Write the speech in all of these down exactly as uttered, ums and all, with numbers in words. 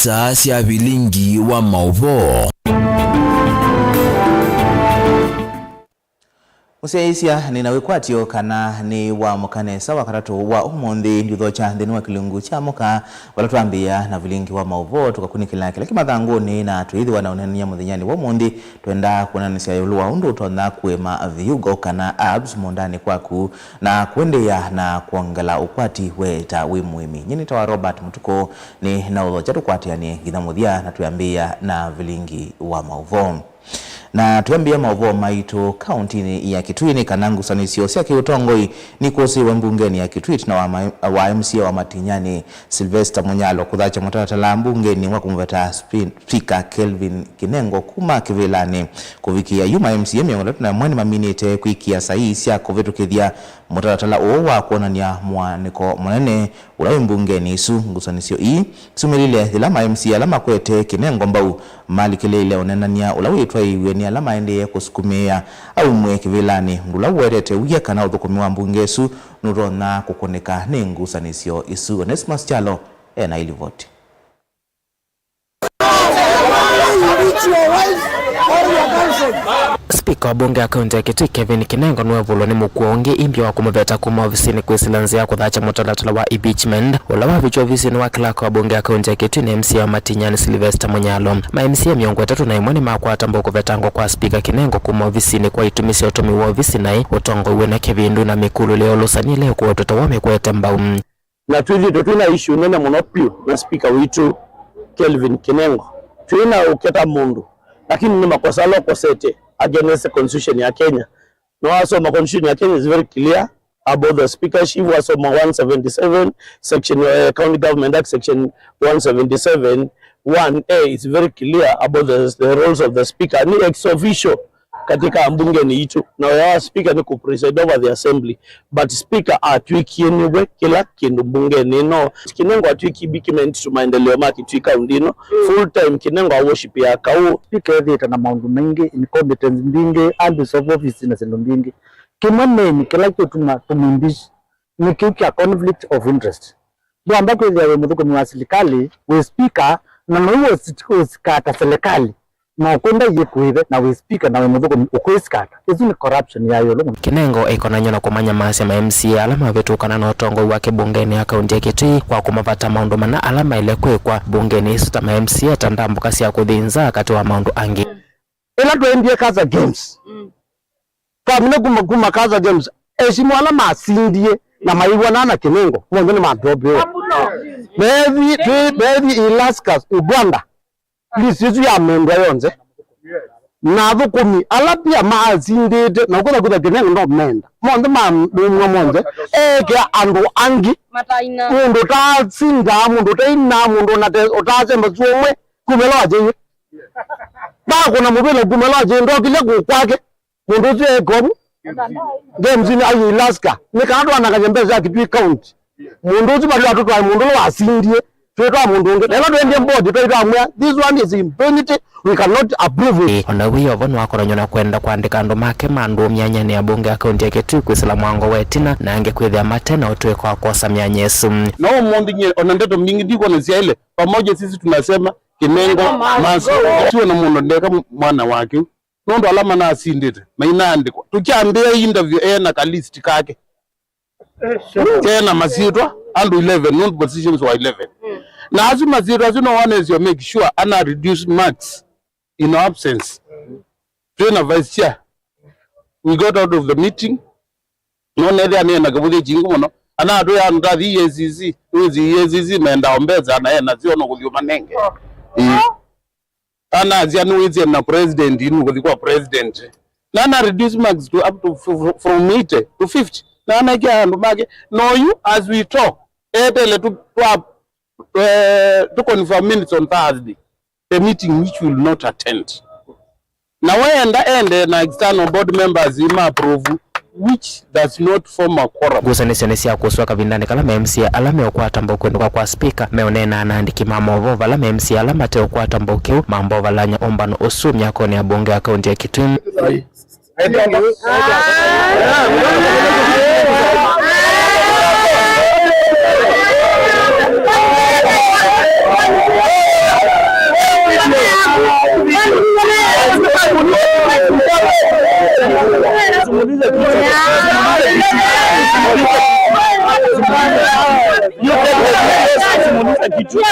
Saa sya vilingi wa maũvoo. Mũsyaĩĩsya, nĩ na wĩkwatyo kana nĩ wamũka nesa Wakatatũ wa ũmũnthĩ. Ndiũthokya nthĩnĩ wa kĩlungu kya mũka, vala twambĩĩa na vilingi wa maũvoo, tũkakunĩkĩla kĩla kĩ mathangũnĩ, na twĩthĩwa na ũneenany'a mũthenyanĩ wa ũmũnthĩ. Twendaa kwonanĩsya ĩũlũ wa ũndũ ũtonya kũĩma viungo kana herbs mũũndanĩ kwaku na kũendeea na kwongela ũkwati we ta wĩ mũĩmi. Nyie nĩtawa Robert Mũtukũ, nĩ na ũthokya tũkwatĩanĩe nginya mũthya, na twĩambĩĩa na vilingi wa maũvoo. Na twĩambĩĩa maũvoo maitũ kaũntinĩ ya Kitui, nĩ kana ngusanĩsyo sya kĩũtongoi nikũsĩĩwe mbungenĩ ya Kitui ĩtina wa ma-, wa M C A wa Matinyani, Sylvester Munyalo kũthakya mũtalatala mbungenĩ wa kũmũveta spi-, Spika Kelvin Kinengo kuma kĩvĩlanĩ. Kũvikĩĩa yu, ma M C A mĩongo ĩtatũ na ĩmwe nĩmaminĩte kwĩkĩa saii sya kũvĩtũkĩthya mũtalatala ũũ wa kwonany'a mũaanĩko mũnene ũla wĩ mbungenĩ ĩsu. Ngusanĩsyo ii syumĩlile yĩla ma M C A ala makwete Kinengo mbau malikĩlĩĩle ũneenany'a ũla wĩtwaĩiw'e nĩ ala maendee kũsukumĩĩa aumw'e kĩvĩlanĩ, ũndũ ũla ũetete wia kana ũthũkũmi wa mbunge ĩsu nũtonya kũkũnĩka nĩ ngusanĩsyo isu. Onesmus Kyalo e na ĩlivoti. Spika wa mbunge ya kaunti ya Kitui Kevin Kinengo nĩwevulwa nĩ mũkuo ũngĩ ĩmbya wa kũmũveta kuma ovisinĩ kwĩsĩla nzĩa ya kũthakya mũtalatala wa impeachment, ũla wavikiwe ovisinĩ wa clerk wa mbunge ya kaunti ya Kitui nĩ M C A wa Matinyani Sylvester Munyalo. Ma M C A mĩongo ĩtatũ na ĩmwe nĩmakwata mbau kũvetangwa kwa spika Kinengo kuma ovisinĩ kwa itumi sya ũtũmĩi wa ovisi naĩ ũtongoew'e na kĩvindu na mĩkũlũle ya ũlũsani ĩla ĩkũwetwa ta wa mĩkwete mbau. Na twĩthĩĩtwe twĩ na issue nene mũno vyũ na spika witũ Kelvin Kinengo. Twĩ na ũketa mũndũ, lakini nĩ makosa ala ũkosete against the constitution ya Kenya. Na wasoma constitution ya Kenya is very clear about the speakership, wasoma one seventy-seven section, eh, County Government Act section one seventy-seven one A is very clear about the, the roles of the speaker. Ni ex officio katika mbungeni itu, na wĩa wa speaker ni ku preside over the assembly, but speaker atw'ĩkie nĩwe kĩla kĩndũ mbungeni ĩno. Kinengo atw'ĩkie big menace to maendeleo ma Kitui County ĩno. Full time Kinengo a worship ya kau. Speaker ethĩĩte na maũndũ maingĩ, incompetence mbingĩ, abuse of office na syĩndũ mbingĩ. Kĩmwe main kĩla kĩũtuma tũmwimbishi nĩ kĩu kya conflict of interest. Ndwamba kwĩthĩa wĩ mũthũkũmi wa silikalĩ, wĩ speaker, na noiwe ũsikata silikalĩ, na ũkwenda iyĩkũĩve, na wĩ speaker, na wĩ mũthũkũmi ũkwĩsikata. Ĩsu nĩ corruption ya ĩũlũ mũno. Kinengo aikonany'a na kũmanyamaasya ma M C A ala mavĩtũkana na ũtongoi wake mbungenĩ ya kaunti ya Kitui kwa kũmavata maũndũ mana ala maĩle kwĩkwa mbungenĩ ĩsu ta ma M C A ta ndambũka sya kũthi nza katĩ wa maũndũ angĩ. Ĩla twaendie Kasa Games, mm, twamina kuma, kuma Kasa Games, esimu ala masindie na maiwana na Kinengo, monthe nĩ madropiwe. Methi, twi, methi Ilaskas, Uganda, list ĩsu ya mendwa yonthe. Na athũkũmi ala pia maasindĩte, na ũkũtha kwĩtha Kinengo ndomenda. Monthe manumwa monthe, ekea andũ angĩ. Mataina. Mũndũ ũtasindaa, mũndũ ũtainaa, mũndũ ũnate-, ũtasemba suomwe, kumela wajeiwe. Ndakũna mũvĩla kuma lodge, ndokile kũũ kwake. Mũndũ ũsu eeka ũu. Games-inĩ aĩ Alaska. Nĩ kana twanangany'e mbesa sya Kitui County. Mũndũ ũsu valio atũtwae mũndũ ũla wasindie. Twĩtwaa mũndũ ũngĩ. Nelo twendie board, twaitwamwĩa, "This one is impunity. We cannot approve it." Ĩ, o na wĩ o vo nĩwakonany'a na kwenda kũandĩka andũ make ma ndũũ myanyanĩ ya mbunge ya kaunti ya Kitui kwĩsĩla mwango wa ĩtina, na angĩ kwĩthĩa mate na ũtw'ĩko wa kwosa myanya ĩsu. No ũmũnthĩ nyie, o na ndeto mbingĩ ndikwona syaĩle. Pamoja sisi tunasema Kinengo must go. Tuwe na mũndũ ndeka mwana wake. Nũndũ ala manasindĩte, mainaandĩkwa. Tũkyambĩĩa interview, ena ka list kake. Kena masyĩtwa, andũ eleven, nũndũ positions were eleven. Na asu masyĩtwa asu no one is your make sure ana reduce marks in our absence. Twĩ na vice chair. We got out of the meeting. No nethĩa nĩ na kĩvũthĩ kingĩ mũno. Ana atũ ya ndathi E A C C, wĩzi E A C C menda ombeza na ena sio no kũthiũ manenge. Ĩĩ. Ana asia nĩ wĩzie na president, inu kũthi kwa president. Na ana reduce marks to up to f-, f-, from eighty to fifty. Na ana kia andũ make. No you, as we talk, etele tu, tu, eh, to confirm minutes on Thursday. The meeting which will not attend. Na weenda ende na external board members ima approve, which does not form a quorum. Ngusanĩsyo nĩ sya kũswa kavindanĩ kala ma M C A ala meũkwata mbau kwĩndũka kwa spika meũneenaa na andĩki ma maũvoo vala ma M C A ala mateũkwata mbau kĩu mambovalany'a ũmbano ũsu myakonĩ ya mbunge ya kaunti ya Kitui. It's going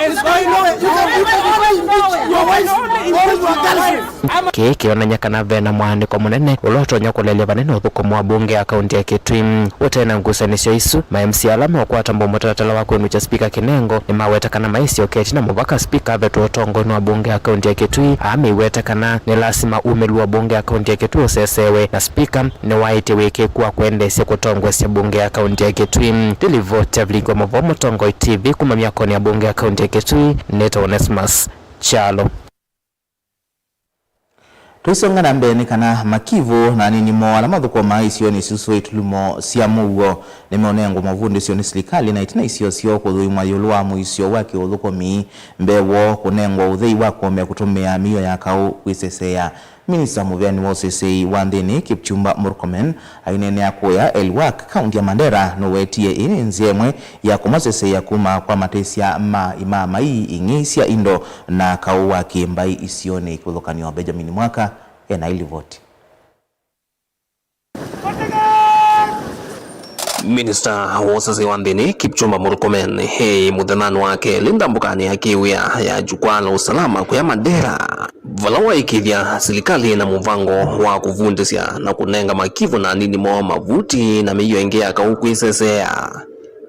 nowhere. It's going nowhere. You can, you can, you can impeach your wife or your girlfriend. Kĩĩ kĩonany'a kana ve na mwaanĩko mũnene ũla ũtonya kũlelya vanene ũthũkũmi wa mbunge ya kaunti ya Kitui. Ũte na ngusanĩsyo isu, ma M C A ala meũkwata mbau mũtalatala wa kwĩnũkya Spika Kinengo nĩmaweta kana maisyoka ĩtina mũvaka Spika avetwe ũtongoinĩ wa mbunge ya kaunti ya Kitui. Aa meiweta kana nĩ lasima umĩlu wa mbunge ya kaunti ya Kitui ũsesewe, na Spika nĩwaĩtye wĩkĩĩku wa kwendeesya kũtongoesya mbunge ya kaunti ya Kitui. Nĩ livoti ya Vilingi wa Mauvoo Mũtongoi T V kuma myakonĩ ya mbunge ya kaunti ya Kitui, nĩtawa Onesmus Kyalo. Tũisonga na mbee, nĩ kana makivũ na anini moo ala mathũkũmaa isionĩ isu syĩ itulumo sya mũuo nĩmeũnengwa mavundĩsyo nĩ silikalĩ na ĩtina isio syoo kũthũimwa ĩũlũ wa mũisyo wa kĩũthũkũmi mbee woo kũnengwa ũthei wa kũomea kũtũmĩa mĩio ya kaũ kwĩseseea. Minista mũveani wa ũseseĩ wa nthĩnĩ Kipchumba Murkomen aineenea kũya Elwak, kaunti ya Mandera, nũwetie ĩĩ nĩ nzĩa ĩmwe ya kũmaseseea kuma kwa matesya ma imaamai ing'ei sya indo na kaũ wa kĩmbaĩ isionĩ. Kĩvathũkany'o, Benjamin Mwaka ena ilivoti. Minista wa ũseseĩ wa nthĩnĩ Kipchumba Murkomen e mũthenyanĩ wa kelĩ ndambũkanĩ ya kĩwĩa ya Jukwaa la Usalama kũya Mandera, vala waĩkĩĩthya silikalĩ ĩna mũvango wa kũvundĩsya na kũnenga makivũ na anini moo mavuti na mĩio ĩngĩ ya kaũ kwĩseseea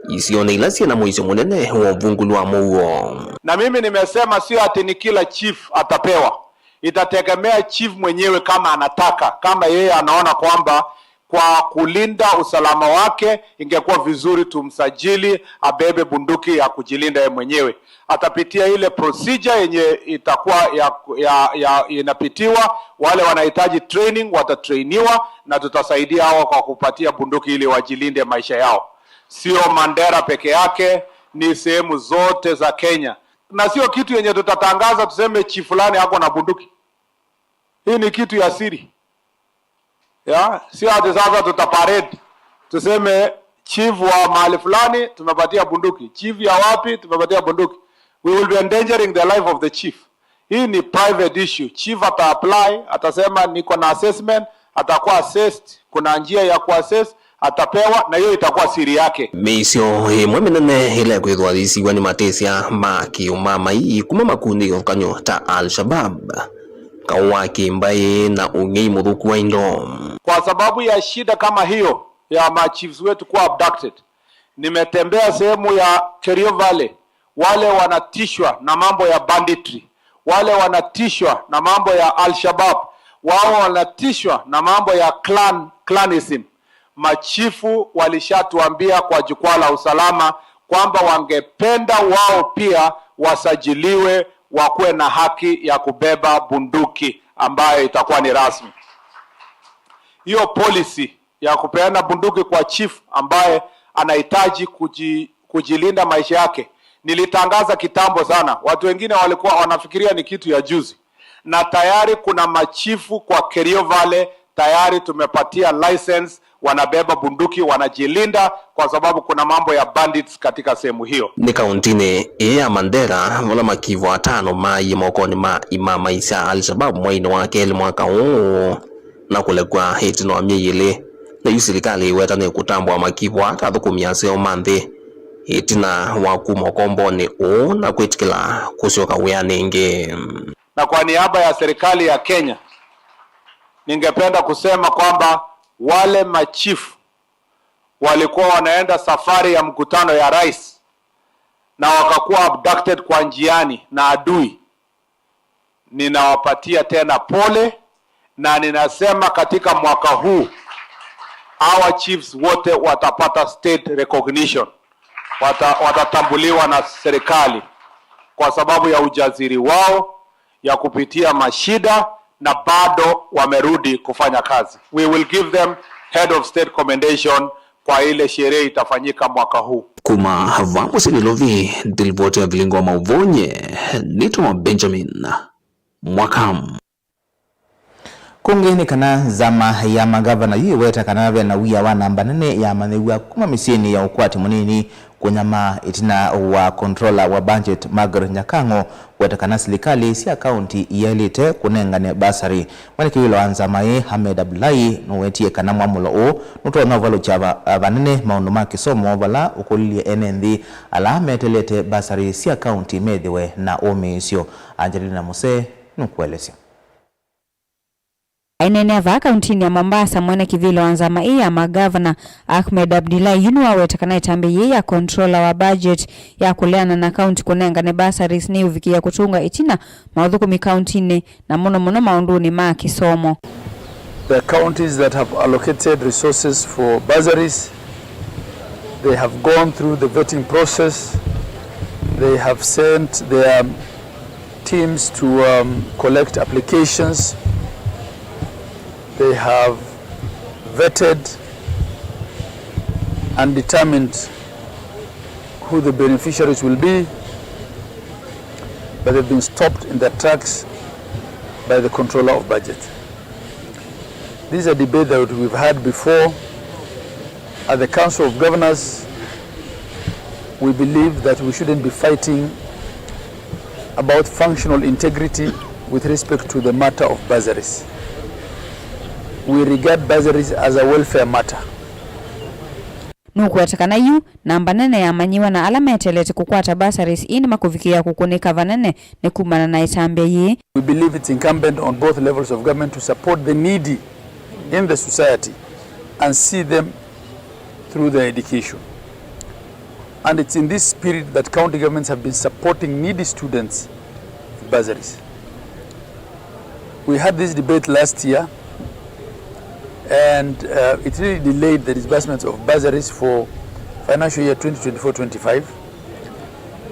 isionĩ ila syĩna mũisyo mũnene wa ũvungũli wa mũuo. Na mimi nimesema sio ati ni kila chief atapewa. Itategemea chief mwenyewe kama anataka, kama yeye anaona kwamba kwa kulinda usalama wake ingekuwa vizuri tumsajili abebe bunduki ya kujilinda yeye mwenyewe. Atapitia ile procedure yenye itakuwa ya, ya, ya inapitiwa. Wale wanahitaji training watatrainiwa, na tutasaidia hawa kwa kupatia bunduki ili wajilinde maisha yao. Sio Mandera peke yake, ni sehemu zote za Kenya. Na sio kitu yenye tutatangaza tuseme chief fulani ako na bunduki. Hii ni kitu ya siri. Ya, sio ati sasa tutaparade tuseme chief wa mahali fulani tumepatia bunduki, chief ya wapi tumepatia bunduki. We will be endangering the life of the chief. Hii ni private issue. Chief ata apply, atasema niko na assessment, atakuwa assessed, kuna njia ya kuassess, atapewa, na hiyo itakuwa siri yake. Mĩisyo ĩmwe mĩnene ĩla ĩkwĩthwa yĩsiw'a nĩ matesya ma kĩũmamai kuma makundi kĩvathũkany'o ta Al-Shabaab, kaũ wa kĩmbaĩ na ũng'ei mũthũku wa indo. Kwa sababu ya shida kama hiyo ya ma chiefs wetu kuwa abducted, nimetembea sehemu ya Kerio Valley, wale wanatishwa na mambo ya banditry, wale wanatishwa na mambo ya Al-Shabaab, wao wanatishwa na mambo ya clan, clanism. Machifu walishatuambia kwa jukwaa la usalama kwamba wangependa wao pia wasajiliwe, wakuwe na haki ya kubeba bunduki ambayo itakuwa ni rasmi. Hiyo policy ya kupeana bunduki kwa chief ambaye anahitaji kuji-, kujilinda maisha yake, nilitangaza kitambo sana. Watu wengine walikuwa wanafikiria ni kitu ya juzi, na tayari kuna machifu kwa Kerio Valley tayari tumepatia license, wanabeba bunduki, wanajilinda kwa sababu kuna mambo ya bandits katika sehemu hiyo. Nĩ kauntinĩ ĩĩ ya Mandera vala makivũ atano maaiie mokonĩ ma imamai sya Al-Shabaab mweinĩ wa kelĩ mwaka ũũ, na kũlekw'a ĩtina wa myei ĩlĩ. Na yu silikalĩ ĩweta nĩkũtambũa makivũ ata athũkũmi aseo ma nthĩ ĩtina wa kuma ũkombonĩ ũũ na kwĩtĩkĩla kũsyoka wĩanĩ ĩngĩ. Na kwa niaba ya serikali ya Kenya, ningependa kusema kwamba wale machifu walikuwa wanaenda safari ya mkutano ya rais na wakakuwa abducted kwa njiani na adui, ninawapatia tena pole, na ninasema katika mwaka huu our chiefs wote watapata state recognition, wata-, watatambuliwa na serikali kwa sababu ya ujasiri wao ya kupitia mashida na bado wamerudi kufanya kazi. We will give them head of state commendation kwa ile sherehe itafanyika mwaka huu. Kuma vaa mũsyĩ Nairobi, nĩ livoti ya Vilingi wa Mauvoo, nĩtawa Benjamin mwaka. Kũngĩ nĩ kana nzama ya magavana yu ĩweta kana ve na wia wa namba nene yamanyĩw'a kuma mĩsyĩnĩ ya ũkwati mũnini kũnyamaa ĩtina wa controller wa budget Margaret Nyakang'o kũweta kana silikalĩ sya kaunti iyaĩlĩte kũnengane bursary. Mwene kĩvĩla wa nzama ĩĩ, Ahmed Abdullahi, nũwetie kana mwamũlo ũũ nũtonya ũvalũkya va-, vanene maũndũ ma kĩsomo vala ũkũlilye ene nthĩ ala meteelete bursary sya kaunti methĩwe na ũmĩĩsyo. Angelina Musee nũkũelesya. Aineenea vaa kauntinĩ ya Mombasa, mwene kĩvĩla wa nzama ĩĩ ya magavana, Ahmed Abdullahi, yu nĩwaweta kana ĩtambya yĩĩ ya controller wa budget ya kũleana na kaunti kũnengane bursaries nĩyũvikĩĩa kũtũnga ĩtina maũthũkũmi kauntinĩ, na mũno mũno maũndũnĩ ma kĩsomo. The counties that have allocated resources for bursaries, they have gone through the vetting process. They have sent their teams to, um, collect applications. They have vetted and determined who the beneficiaries will be, but they've been stopped in their tracks by the controller of budget. This is a debate that we've had before. At the Council of Governors, we believe that we shouldn't be fighting about functional integrity with respect to the matter of bursaries. We regard bursaries as a welfare matter. Nũkũweta kana yu namba nene yamanyĩwa na ala meteelete kũkwata bursaries ii nĩmakũvikĩĩa kũkũnĩka vanene nĩ kumana na ĩtambya yĩĩ. We believe it's incumbent on both levels of government to support the needy in the society and see them through their education. And it's in this spirit that county governments have been supporting needy students with bursaries. We had this debate last year, and, uh, it really delayed the disbursements of bursaries for financial year twenty twenty-four twenty-five.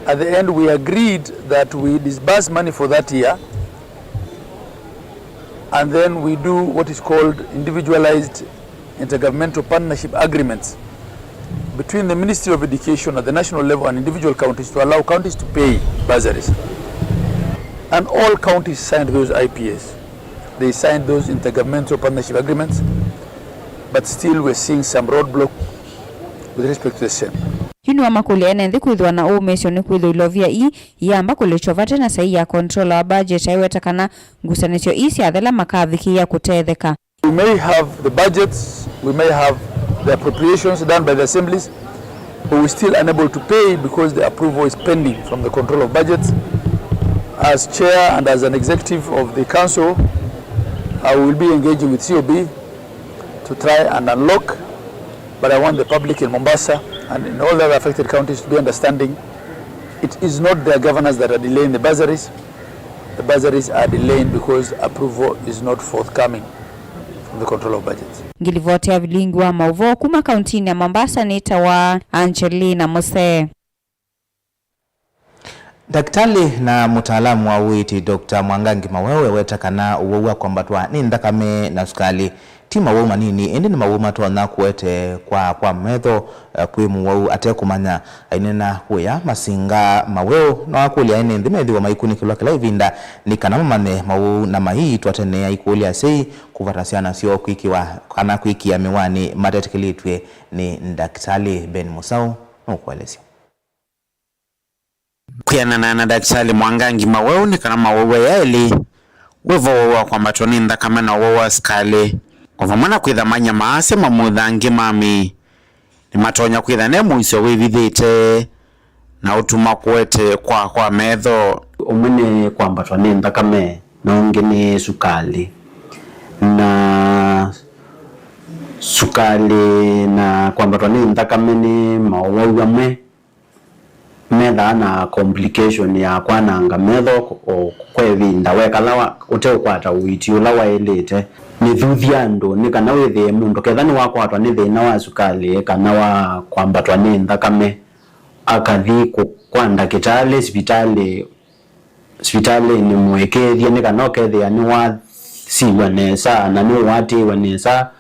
At the end, we agreed that we disburse money for that year, and then we do what is called individualized intergovernmental partnership agreements between the Ministry of Education at the national level and individual counties to allow counties to pay bursaries. And all counties signed those I P As. They signed those intergovernmental partnership agreements, but still we're seeing some roadblock with respect to the same. Yu nĩwamakũlya ene nthĩ kwĩthĩwa na ũmĩĩsyo nĩ kwĩthĩwa ilovia ii iyamba kũlĩtw'a vate na saii ya controller wa budget aiweta kana ngusanĩsyo ii syathela makavikĩĩa kũtetheka. We may have the budgets, we may have the appropriations done by the assemblies, but we're still unable to pay because the approval is pending from the control of budgets. As chair and as an executive of the council, I will be engaging with C O B to try and unlock, but I want the public in Mombasa and in all the other affected counties to be understanding it is not their governors that are delaying the bursaries. The bursaries are delaying because approval is not forthcoming from the control of budgets. Ngilivoti ya vilingi wa maũvoo kuma kauntinĩ ya Mombasa nĩtawa Angelina Musee. Ndakĩtalĩ na mũtaalamu wa ũiiti, Doctor Mwangangi Maweo, eweta kana ũwau wa kwambatwa nĩ nthakame na sukalĩ ti mawau manini, ĩndĩ nĩ mawau matonya kũete kwaa kwa metho, eh, kwĩ mũwau atekũmanya. Aineena kũya Masinga, Maweo no akũlya ene nthĩ methĩwa maikunĩkĩlwa kĩla ĩvinda nĩ kana mamanye mawau na maiitwa tene aikũlya asyai kũvata syana syoo kwĩkĩwa kana kwĩkĩa mĩwani matetĩkĩlĩtw'e nĩ ndakĩtalĩ. Ben Mũsaũ nũkũelesya. Kwĩanana na Ndakĩtalĩ Mwangangi Maweu, nĩ kana mawau aya elĩ, wĩvo wau wa kwambatwa nĩ nthakame na ũwau wa sikalĩ, o vamwe na kwĩtha manyamaasya mamutha angĩ ma mĩĩ, nĩmatonya kwĩtha ne mũisyo wĩvithĩte na ũtuma kũete kwaa kwa metho. Ũmwe nĩ kwambatwa nĩ nthakame na ũngĩ nĩ sukalĩ. Na sukalĩ na kwambatwa nĩ nthakame nĩ mawau amwe methaa na complication ya kwananga metho o kwa ĩvinda. Wekala wa, ũteũkwata ũiiti ũla waĩlĩte, nĩthuthya andũ nĩ kana wĩthĩe mũndũ ketha nĩwakwatwa nĩ thĩna wa sukalĩ kana wa kwambatwa nĩ nthakame, akathi kũ-, kwa ndakĩtalĩ sivitalĩ, sivitalĩnĩ mũĩkĩĩthye nĩ kana ũkethĩa nĩwasiw'a nesa na nĩũatĩĩwe nesa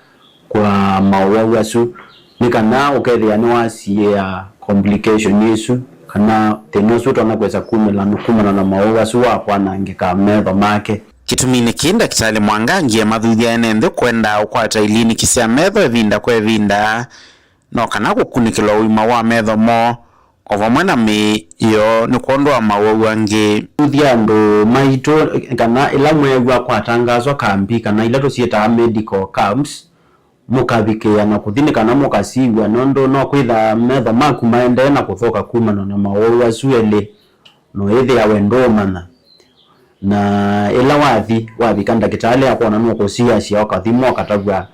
kwa mawau asu, nĩ kana ũkethĩa nĩwasiĩa complication ĩsu kana thĩna ũsu ũtonya kwĩsa kumĩla, kumana na mowau asu wa kwanangĩka metho make. Kĩtuminĩ kĩĩ, ndakĩtalĩ Mwangangi emathuthya ene nthĩ kwendaa ũkwata iliniki sya metho ĩvinda kwa ĩvinda, no kana kũkunĩkĩlwa ũima wa metho moo, o vamwe na mĩĩ yoo nĩ kwondũ wa mawau angĩ. Thuthya andũ maitũ kana ĩla mweew'a kwatangaswa kambi kana ila tũsyĩtaa medical camps, mũkavikĩĩa na kũthi nĩ kana mũkasiw'a, nũndũ no kwĩtha metho maku maendee na kũthũka kumana na mawau asu elĩ, na ũyĩthĩa we ndũũmanya. Na ĩla wathi, wavika ndakĩtalĩ akwona nũkũsiasya, ũkathimwa, ũkatavw'a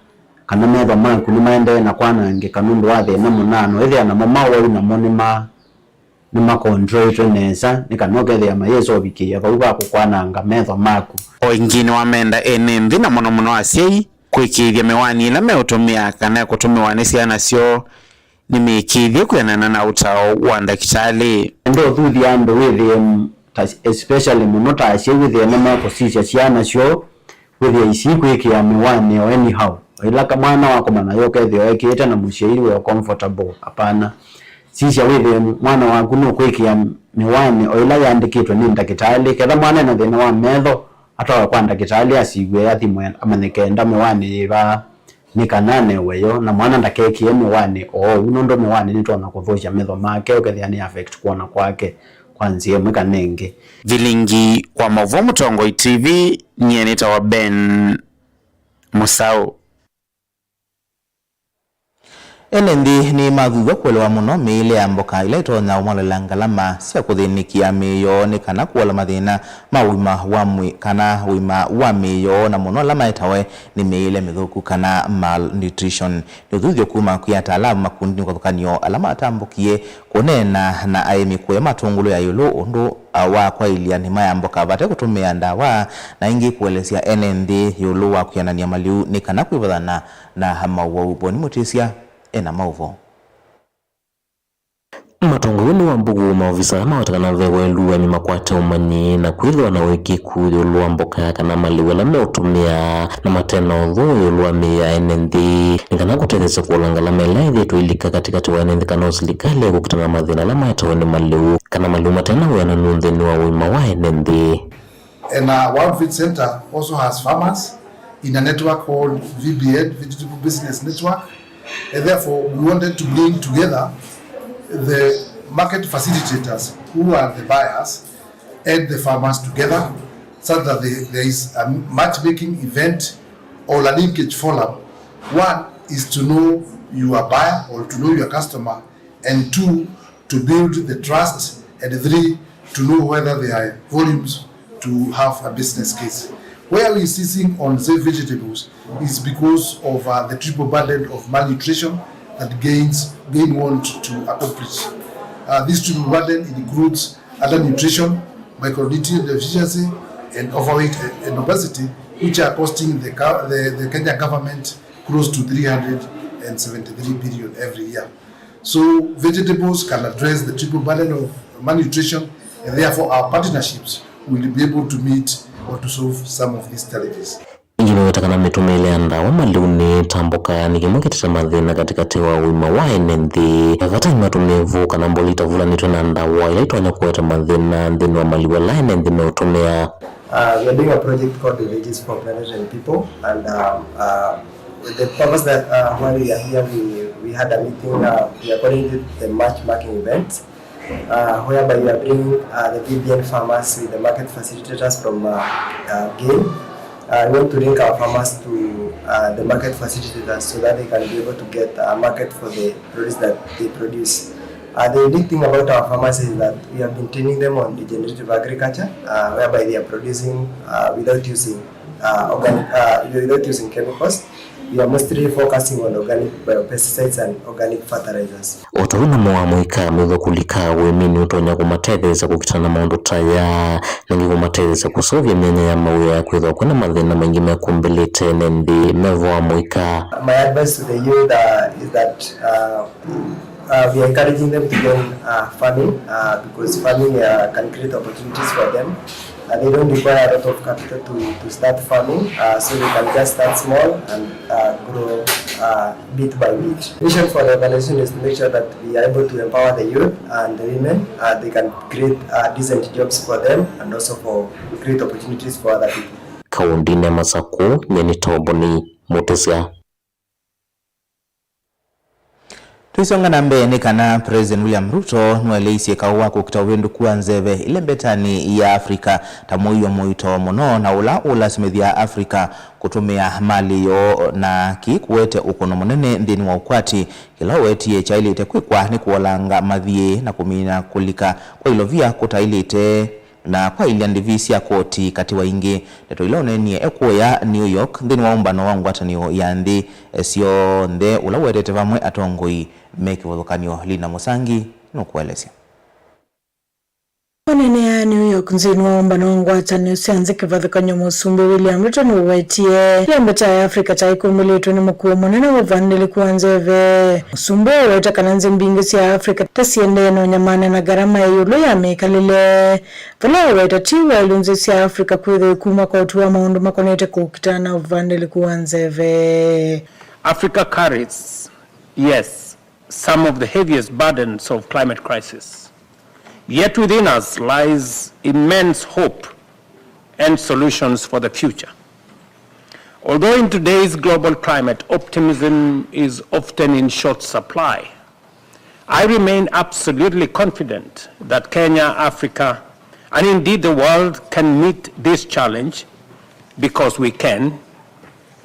kana metho maku nĩmaendee na kwanangĩka nũndũ wa thĩna mũna, na ũyĩthĩa namo mawau namo nĩma nĩmakontroitwe nesa nĩ kana ũkethĩa mayĩsa ũvikĩĩa vau va kũkwananga metho maku. O ĩngĩ nĩwamenda ene nthĩ na mũno mũno asyai kwĩkĩĩthya mĩwani ĩla meũtũmĩa kana ĩkũtũmĩwa nĩ syana syoo nĩmĩĩkĩĩthye kwĩanana na ũtao wa ndakĩtalĩ. Enda ũthuthya andũ wĩthĩe m-, ta, especially mũno ta asyai wĩthĩe nĩmekũsisya syana syoo wĩthĩa isikwĩkĩa mĩwani o anyhow. O ĩla ka mwana wakoma nayo ũkethĩa ekĩĩte na mũsyai wĩ o comfortable, apana. Sisya wĩthĩe mwana waku nũkwĩkĩa mĩwani o ĩla yandĩkĩtwe nĩ ndakĩtalĩ. Ketha mwana ena thĩna wa metho, atwawe kwa ndakĩtalĩ asiw'e, athimwe, amanye kenda mĩwani yĩ vaa nĩ kana anewe yo, na mwana ndakekĩe mĩwani oou, nũndũ mĩwani nĩtonya kũthũkya metho make, ũkethĩa nĩ affect kwona kwake kwa nzĩa ĩmwe kana ĩngĩ. Vilingi wa maũvoo Mũtongoi T V, nyie nĩtawa Ben Mũsaũ. Ene nthĩ nĩmathuthw'a kũelewa mũno mĩĩle ya mboka ĩla ĩtonya ũmalolela ngalama sya kũthĩnĩkĩa mĩĩ yoo nĩ kana kũola mathĩna ma ũima wa mwĩĩ kana ũima wa mĩĩ yoo, na mũno ala maetawe nĩ mĩĩle mĩthũku kana malnutrition. Nĩ ũthuthyo kuma kwĩ ataalamu makundinĩ kĩvathũkany'o ala matambũkie kũneena na aĩmi kũya matũngũlũ ya ĩũlũ ũndũ wa kwaĩlya nĩma ya mboka vate kũtũmĩa ndawa, na ĩngĩ kũelesya ene nthĩ ĩũlũ wa kwĩanany'a malĩu nĩ kana kwĩvathana na mawau. Boni Mũtĩsya ena maũvoo. Matongoew'e nĩ Wambũkũ, maovisa ala maweta kana ve waĩlu aĩmi makwate ũmanyi na kwĩthĩwa na ũĩkĩĩku ĩũlũ wa mboka kana malĩu ala meũtũmĩa, na mate na ũthũ ĩũlũ wa mĩĩ ya ene nthĩ, nĩ kana kũtetheesya kũola ngalama ĩla ĩthĩĩtwe ĩilika katĩkatĩ wa ene nthĩ kana o silikalĩ kũkitana na mathĩna ala maetawe nĩ malĩu kana malĩu mate na wĩananu nthĩnĩ wa ũima wa ene nthĩ. And our World Feed Center also has farmers in a network called V B N, Vegetable Business Network. And therefore, we wanted to bring together the market facilitators, who are the buyers, and the farmers together, such that they, there is a matchmaking event or a linkage forum. One is to know your buyer or to know your customer, and two, to build the trust, and three, to know whether there are volumes to have a business case. Where we're insisting on, say, vegetables is because of, uh, the triple burden of malnutrition that gains, GAIN want to accomplish. Uh, this triple burden includes undernutrition, micronutrient deficiency, and overweight and obesity, which are costing the, the, the Kenya government close to three hundred and seventy-three billion every year. So vegetables can address the triple burden of malnutrition, and therefore our partnerships will be able to meet or to solve some of these challenges. Ĩngĩ nĩweta kana mĩtũmĩĩle ya ndawa malĩu nĩĩtambũka, nĩ kĩmwe kĩtete mathĩna katĩkatĩ wa ũima wa ene nthĩ. Vata nĩ matũmĩvu kana mbolei itavũlanĩtw'e na ndawa ila itonya kũete mathĩna nthĩnĩ wa malĩu ala ene nthĩ meũtũmĩa. Uh, we are doing a project called the Veggies for Planet and People, and, um, uh, the purpose that, uh, why we are here, we, we had a meeting, uh, we are calling it the matchmaking event, uh, whereby we are bringing, uh, the V B N farmers with the market facilitators from, uh, uh, GAIN. Uh, we want to link our farmers to, uh, the market facilitators so that they can be able to get a market for the produce that they produce. Uh, the unique thing about our farmers is that we have been training them on regenerative agriculture, uh, whereby they are producing, uh, without using, uh, organic, uh, without using chemicals. We are mostly focusing on organic biopesticides and organic fertilizers. O ta ũu namo wa mũika, mwĩthũkũli ka ũĩmĩnĩ ũtonya kũmatetheesya kũkitana na maũndũ ta aya, na ĩngĩ kũmatetheesya kũseũvya myanya ya mawĩa ya kwĩthĩwa kwĩna mathĩna maingĩ mekũmbĩlĩte ene nthĩ me vo wa mũika. My advice to the youth, uh, is that, uh, uh, we are encouraging them to join, uh, farming, uh, because farming, uh, can create opportunities for them. Uh, they don't require a lot of capital to, to start farming, uh, so they can just start small and uh, grow uh, bit by bit. Vision for the organization is to make sure that we are able to empower the youth and the women. Uh, they can create uh, decent jobs for them and also for create opportunities for other people. Kaũndĩnĩ ya Masakũ, nyie nĩ Toboni Mũtĩsya. Tũisonga na mbee, nĩ kana President William Ruto nũeleisye kaũ wa kũkita ũvĩndũku wa nzeve ĩlembetanĩ ya Africa ta mũio mũito mũno na ũla ũlasimĩthya Africa kũtũmĩa malĩ yoo, na kĩĩ kũete ũkũno mũnene nthĩnĩ wa ũkwati. Kĩla ũwetie kyaĩlĩte kwĩkwa nĩ kũolanga mathiĩ na kũmina kũlika kwa ilovia kũtaĩlĩte na kwaĩlya ndĩvi sya koti katĩ wa ingĩ. Ndeto ila ũneenie ekũya New York nthĩnĩ wa ũmbano wa ngwatanĩo ya nthĩ syonthe ũla ũetete vamwe atongoi me kĩvathũkany'o. Lina Mũsangi nũkũelesya. Ũneenea New York nthĩnĩ wa ũmbano wa ngwatanĩo sya nthĩ kĩvathũkany'o, Mũsumbĩ William Ruto nũwetie ĩlembeta ya Africa ta ĩkũmĩlĩtwe nĩ mũkuo mũnene wa ũvandĩlĩku wa nzeve. Mũsumbĩ ũweta kana nthĩ mbingĩ sya Africa ta siendee na ũnyamana na ngarama ya ĩũlũ ya mĩkalĩle. Vala aweta ti waĩlu nthĩ sya Africa kwĩthĩwa ikuma kwa ũtwi wa maũndũ makonete kũkitana na ũvandĩlĩku wa nzeve. Africa carries, yes, some of the heaviest burdens of climate crisis. Yet within us lies immense hope and solutions for the future. Although in today's global climate, optimism is often in short supply, I remain absolutely confident that Kenya, Africa, and indeed the world can meet this challenge because we can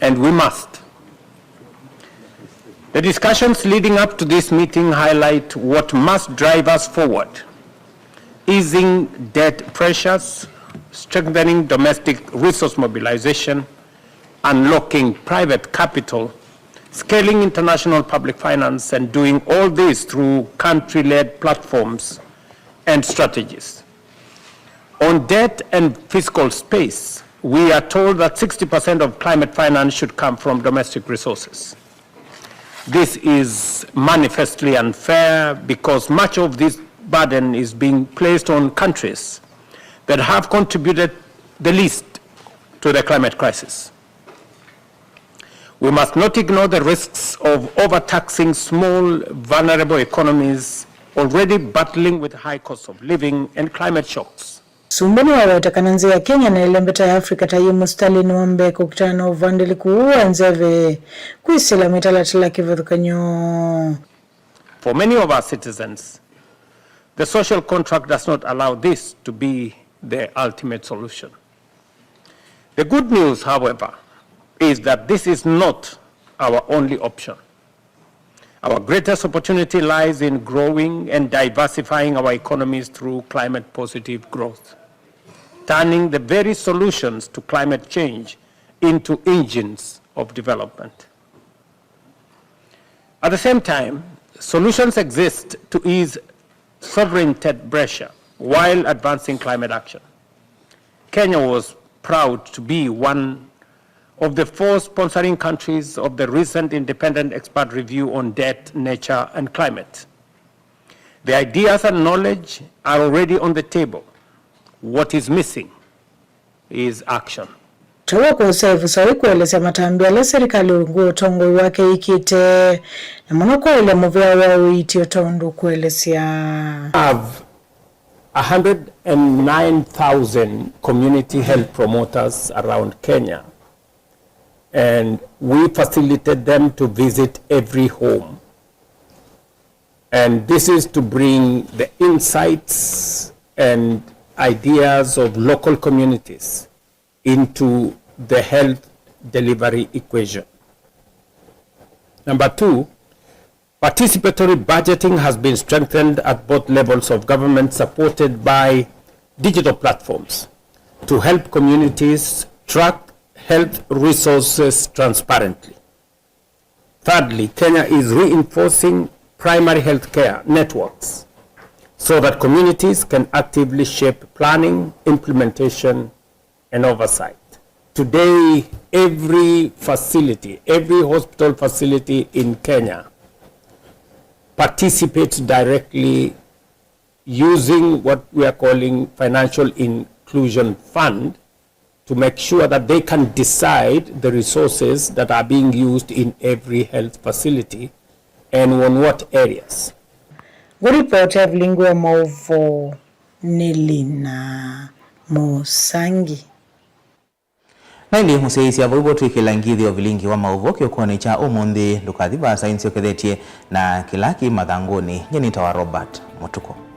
and we must. The discussions leading up to this meeting highlight what must drive us forward: easing debt pressures, strengthening domestic resource mobilization, unlocking private capital, scaling international public finance, and doing all this through country-led platforms and strategies. On debt and fiscal space, we are told that sixty percent of climate finance should come from domestic resources. This is manifestly unfair because much of this burden is being placed on countries that have contributed the least to the climate crisis. We must not ignore the risks of overtaxing small, vulnerable economies already battling with high cost of living and climate shocks. Mũsumbĩ nĩwaweta kana nthĩ ya Kenya na ĩlembeta ya Africa ta yĩ mũsitalĩnĩ wa mbee kũkitana na ũvandĩlĩku ũũ wa nzeve kwĩsĩla mĩtalatala kĩvathũkany'o. For many of our citizens, the social contract does not allow this to be the ultimate solution. The good news, however, is that this is not our only option. Our greatest opportunity lies in growing and diversifying our economies through climate-positive growth, turning the very solutions to climate change into engines of development. At the same time, solutions exist to ease sovereign debt pressure while advancing climate action. Kenya was proud to be one of the four sponsoring countries of the recent independent expert review on debt, nature, and climate. The ideas and knowledge are already on the table. What is missing is action. Taw'a kwosa ĩvuso ĩkũelesya matambya ala serikali ũngũ ũtongoi wake ĩkĩte, na mũno kwaĩlya mũvea wa ũiiti o ta ũndũ ũkũelesya. Have a hundred and nine thousand community health promoters around Kenya, and we facilitate them to visit every home. And this is to bring the insights and ideas of local communities into the health delivery equation. Number two, participatory budgeting has been strengthened at both levels of government, supported by digital platforms to help communities track health resources transparently. Thirdly, Kenya is reinforcing primary health care networks so that communities can actively shape planning, implementation, and oversight. Today, every facility, every hospital facility in Kenya participates directly using what we are calling financial in-, Inclusion Fund to make sure that they can decide the resources that are being used in every health facility and on what areas. Ngũripota vilingi wa maũvoo nĩ Lina Mũsangi. Na ĩndĩ mũsyaĩĩsya vau vo twĩkĩla ngithyo vilingi wa maũvoo kĩokonĩ kya ũmũnthĩ, ndũkathi vaasa, nĩsyokethetye na kĩla kĩ mathangũnĩ. Nyie nĩtawa Robert Mũtuku.